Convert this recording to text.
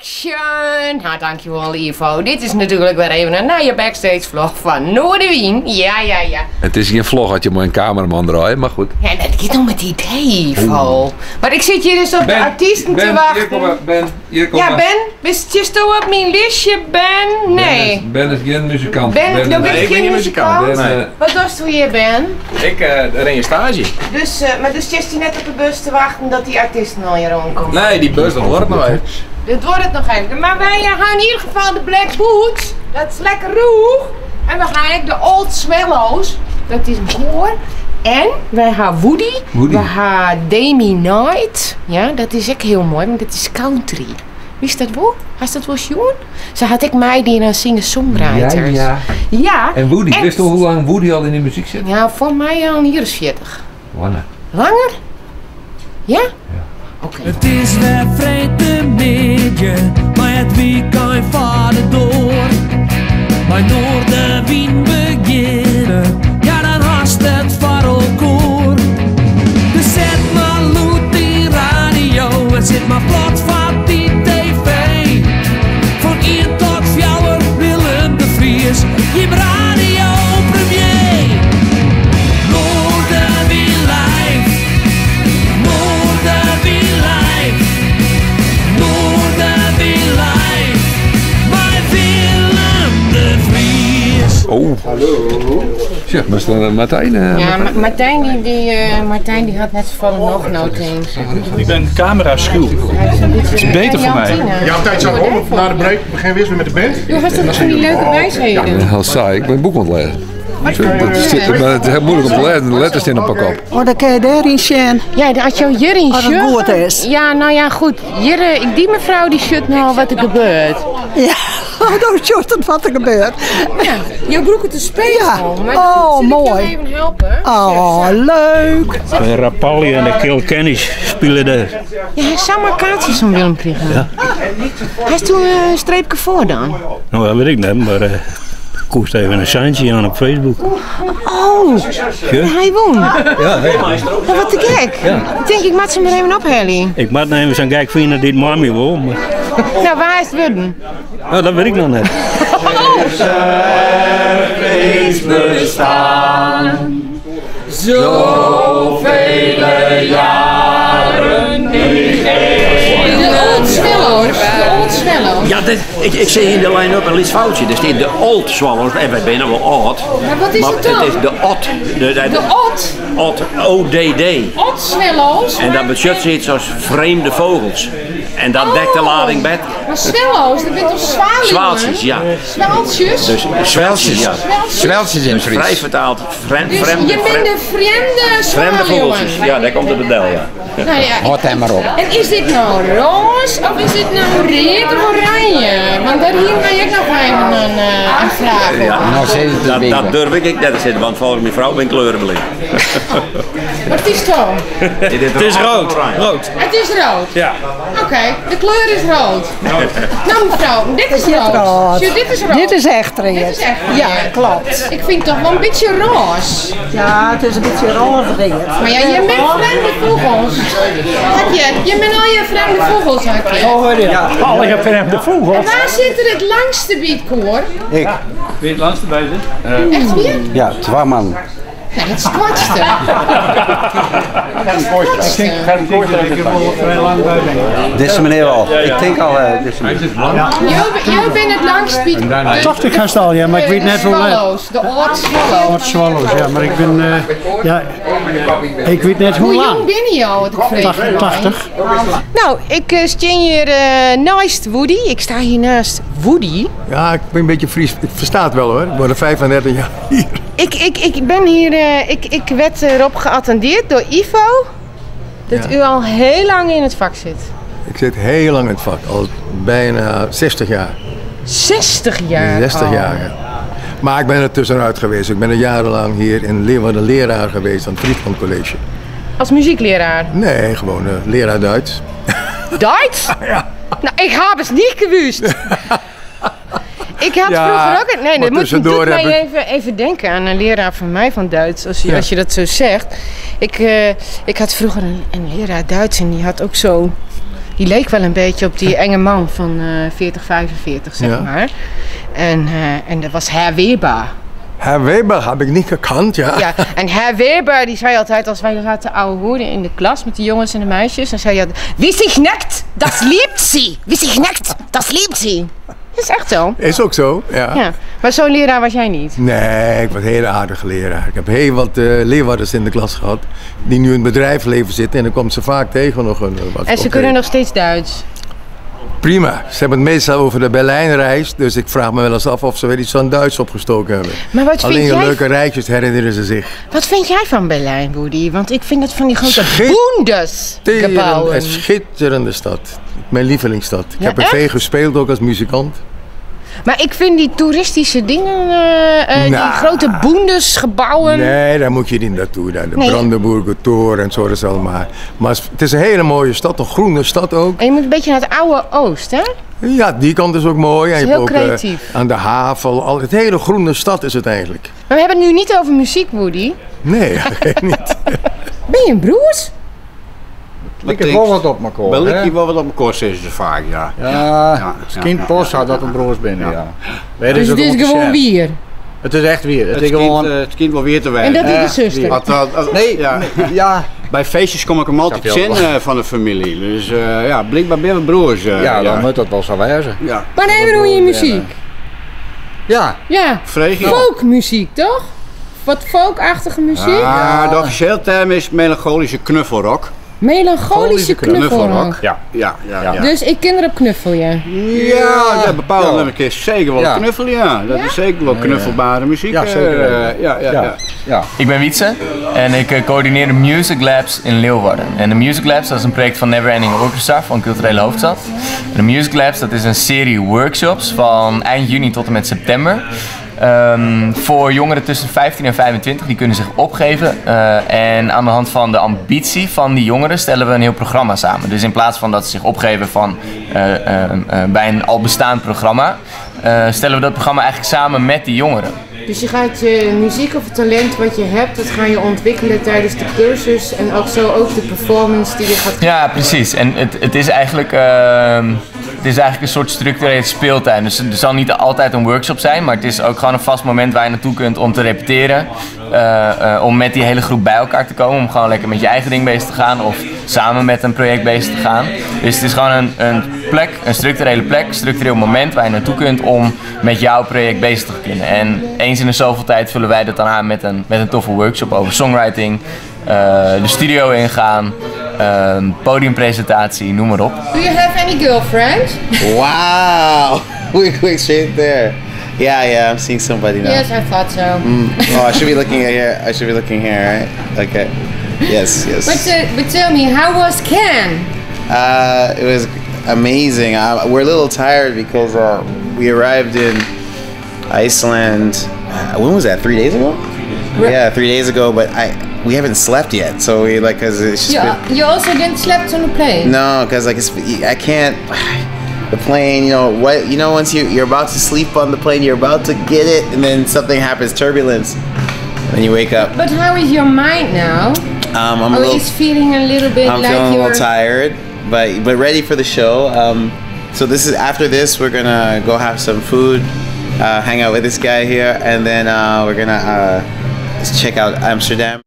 Action! Nou, dankjewol Ivo. Dit is natuerlik wer even in nije backstage vlog fan Noardewyn. Ja, ja, ja. It is gjin vlog as je mei in kameraman draaie, mar goed. Ja, dat giet om it idee, Ivo. Mar ik sit hjir dus op de artysten te wachten. Ben, hjir komme, Ben, hjir komme. Ja, Ben, bist do op myn listje, Ben? Nee. Ben is gjin muzikant. Ben, do bist gjin muzikant? Nee. Wat dochsto hjir, Ben? Ik rin hjir staazje. Dus, mar do stiest hjir net op de bus te wachten dat dy artysten al hjir oankomme? Nee, dy bus dat duorret noch even. Dat duorret noch even. Mar wy ha yn ieder gefal de Black Boots, dat is lekker rûch. En we ha ek de Old Swallows, dat is in koar. En wy ha Woody, we ha Demi Knight, ja, dat is ek hiel moai, want dat is country. Witst dat wol? Hast dat wol sjoen? Se hat ek meidien oan singer-songwriters. Ja, ja. Ja. En Woody, witsto hoe lang Woody al yn de muzyk sit? Ja, foar my al in jier as 40. Langer. Langer? Ja? Oké. It is wer freedtemiddei, mei it wykein foar de doar. Mei Noardewyn begjinne, ja dan hast it foar elkoar. Dus set mar lûd dyn radio en sit mar plat foar dy TV. Fan ien tot fjouwer Willem de Vries, jim radio premier. Noardewyn live, Noardewyn live, Noardewyn live, mei Willem de Vries. Oh. Sjoch, mar is Martijn. Ja, Martijn dy, dy, Martijn dy hat net safolle nocht no tink. Ik ben cameraschuw. Het is beter voor mij. Ja, op tijd zo om. Na de break beginnen we eerst weer met de band. Jo hast toch fan dy leuke wijsheden? Heel saai, ik ben boek oan it lêzen. Maar it is hiel muoilik om te lêzen, de letters stean op 'e kop. Oh, dan kin je dêryn sjen. Ja, as jo hjiryn As it sjogge. goed is. Ja, no ja, goed. Hjir, dy mefrou dy sjocht no wat der gebeurt. Ja, do sjochst it wat der gebeurt. Ja, jo brûke de spegel. Ja. Maar Oh, sil ik jo moai. even helpe? Oh, leuk. De Rapalje en de Kilkennys spelen dêr. Ja, hy hat samar kaartsjes fan Willem krigen. Ja. Hast do in streepke foar dan? No, dat wit ik net, mar eh, koest even in seintsje jaan op Facebook. Oh, hy wûn. Ja, hey. Oh, wat te gek. Ja. Ik tink, ik moat se mar even ophelje. Ik moat even sa'n gek fine dy't mei my wol. Mar... Nou, wa is it wurden? No, dat wit ik noch net. Bestaan. Zoveel jaren De Old Swallows. De Old Swallows. Ja, dit, ik, ik zie in de line-up in lyts foutsje. Der stiet de Old Swallows en wy binne wol âld. Maar wat is Mar it dan? It is de Odd. De, de, De Odd? Odd, O-D-D. Odd Swallows? En dat betsjut sayts as vreemde vogels. En dat dekt de lading better. Mar swallows, dat binne toch swaluwen? Swaaltsjes, ja. Swaaltsjes? Dus Sweltsjes. Ja. Sweltsjes yn it Dus Fries. frij fertaald, frem, Dus fremde, je bent de frjemde frjemde zwaluwen. fûgeltsjes. Ja, dêr komt it op del, ja. Nou ja, Hâld dêr mar op. En is dit no rôs of is dit no read of oranje? Want dêr hiene wy ek noch even in, eh, in fraach oer. Ja, Nou, sis it dat, dus dat durf ik net te sizzen, want folgens myn frou bin ik kleurenblind. Wat is het dan? It is rood. Rood. Het is rood. Ja. Oké, de kleur is rood. Nou mevrouw, dit is rood. Rood. Sjoch, dit is rood. Dit is echt read. Dit is echt read. Ja, klopt. Ik fyn it toch wol in bytsje rôs. Ja, it is in bytsje rôze read. Mar ja, je bent frjemde fûgels. Hakje, je bent al je frjemde fûgels, Hakje. Oh, ja. Alle frjemde En fûgels. wa sit der it langste by it koar? Ik. Wie it langste by sit? Echt wier? Ja, twa moannen. Ja, dat is it koartste. Dat is it koartste. Ik der wol frij lang by bin. Dizze menear al. Ik tink al eh, dizze menear. Jo, jo binne it langst by de, Tocht ik hast al, ja, mar ik wit net hoe let. Swallows, de Old Swallows. Old Swallows, ja, mar ik bin, eh, ja, ik wit net hoe Hoe jong lang. binne jo? Wat ik freegje my. 80. Nou, ik eh, stean hjir eh, neist Woody. Ik sta hier naast Woody. Ja, ik ben een beetje Fries. Ik fersta it wol hoor. Ik ben 35 jaar hier. Ik, ik, ik ben hier, eh, ik, ik werd erop geattendeerd door Ivo dat Ja. u al heel lang in het vak zit. Ik sit hiel lang yn it fak, al byna 60 jaar. 60 jaar. 60 al. jaar, ja. Mar ik bin der tuskenút geweest. Ik bin jierrenlang hjir yn Leeuwarden learaar geweest oan it Friesland College. As muzykleraar. Nee, gewoan eh, learaar Duits. Duits? Ja. Nou, ik ha it net gewust. Ik had Ja, vroeger ook... Nee, maar dat moet, doet tussendoor mij heb ik- even, even denken aan een leraar van mij van Duits. Als je, Ja. als je dat zo zegt. Ik, eh, ik had vroeger een, een leraar Duits en die had ook zo... Die leek wel een beetje op die enge man van 40, 45, zeg maar. En dat was Herr Weber. Herr Weber heb ik niet gekend, ja. Ja, en Herr Weber die zei altijd, als wij zaten ouwehoeren in de klas met de jongens en de meisjes, dan zei hij altijd, wie zich nekt, das liebt sie. Wie zich nekt, das liebt sie. Dat is echt zo. Is ook zo, ja. Ja. Maar zo'n leraar was jij niet? Nee, ik was een hele aardige leraar. Ik heb heel wat leerwarders in de klas gehad die nu in het bedrijfsleven zitten en dan komt ze vaak tegen nog een wat En ze optreden. kunnen nog steeds Duits? Prima. Ze hebben het meestal over de Berlijnreis, dus ik vraag me wel eens af of ze weer iets van Duits opgestoken hebben. Maar wat Alleen vind de jij- leuke rijtjes herinneren ze zich. Wat vind jij van Berlijn, Woody? Want ik vind het van die grote Bundesgebouwen. Een schitterende stad. Mijn lievelingsstad. Ik Ja, heb er echt? veel gespeeld ook als muzikant. Maar ik vind die toeristische dingen, die Nou. grote Bundesgebouwen. Nee, daar moet je niet naartoe. Daar, de Nee. Brandenburger Tor en zo, dat is allemaal. Maar het is een hele mooie stad, een groene stad ook. En je moet een beetje naar het oude Oost, hè? Ja, die kant is ook mooi. En Het je is hebt heel ook, creatief. aan de havel, al, het hele groene stad is het eigenlijk. Maar we hebben het nu niet over muziek, Woody. Nee, niet. Ben je een broers? Lijkt wel wat op elkaar. Wel hè? lijkt wel wat op elkaar, zeggen ze vaak, ja. Ja, het kind pas had dat een broers binnen, ja. Weet Dus is het is om te gewoon zeggen. wier. Het is echt weer. Het, Het is kind, gewoon... het kind wel weer te wijzen. En dat is de zuster. Nee, ja. nee, ja. Bij feestjes kom ik hem altijd Snap je zin wel. van de familie. Dus ja, blijkbaar ben we broers. Ja, dan moet dat wel zo wijzen. Ja. Maar nee, we doen je muziek. Ja. Ja. Vreeg je. Folkmuziek, toch? Wat folkachtige muziek? Ah, de officiële term is melancholische knuffelrock. Melancholische knuffelrock. Ja. Ja, ja, ja. Dus ik kinderop knuffel je. Ja, ja, bepaalde Ja. nummers is zeker wel Ja. knuffelen, ja. Dat is zeker wel knuffelbare muziek. Ja, zeker ja, ja, ja. Ja. Ik ben Wietse en ik coördineer de Music Labs in Leeuwarden. En de Music Labs, dat is een project van Never Ending Orchestra van Culturele Hoofdstad. En de Music Labs, dat is een serie workshops van eind juni tot en met september. Voor jongeren tussen 15 en 25, die kunnen zich opgeven. En aan de hand van de ambitie van die jongeren stellen we een heel programma samen. Dus in plaats van dat ze zich opgeven bij een al bestaand programma, stellen we dat programma eigenlijk samen met die jongeren. Dus je gaat je muziek of het talent wat je hebt, dat ga je ontwikkelen tijdens de cursus en ook zo ook de performance die je gaat Ja, precies. En het is eigenlijk een soort structurele speeltuin. Dus er zal niet altijd een workshop zijn, maar het is ook gewoon een vast moment waar je naartoe kunt om te repeteren. Om met die hele groep bij elkaar te komen, om gewoon lekker met je eigen ding bezig te gaan of samen met een project bezig te gaan. Dus het is gewoon een plek, een structurele plek, een structureel moment waar je naartoe kunt om met jouw project bezig te kunnen. En eens in de zoveel tijd vullen wij dat dan aan met een toffe workshop over songwriting, de studio ingaan, podiumpresentatie, noem maar op. Do you have any girlfriend? Wow, we went straight there. Yeah, I'm seeing somebody now. Yes, I thought so. Oh, I should be looking at here. I should be looking here, right? Okay. Yes, yes. But tell me, how was Cannes? It was amazing. We're a little tired because we arrived in Iceland. When was that? 3 days ago? Yeah, 3 days ago. But we haven't slept yet. So we like because it's just been, You also didn't slept on the plane? No, because like it's I can't. The plane, you know what? You know, once you're about to sleep on the plane, you're about to get it, and then something happens, turbulence, and you wake up. But how is your mind now? I'm a oh, little, it's feeling a little bit I'm like feeling a you're little tired, but ready for the show. So this is after this, we're gonna go have some food, hang out with this guy here, and then we're gonna check out Amsterdam.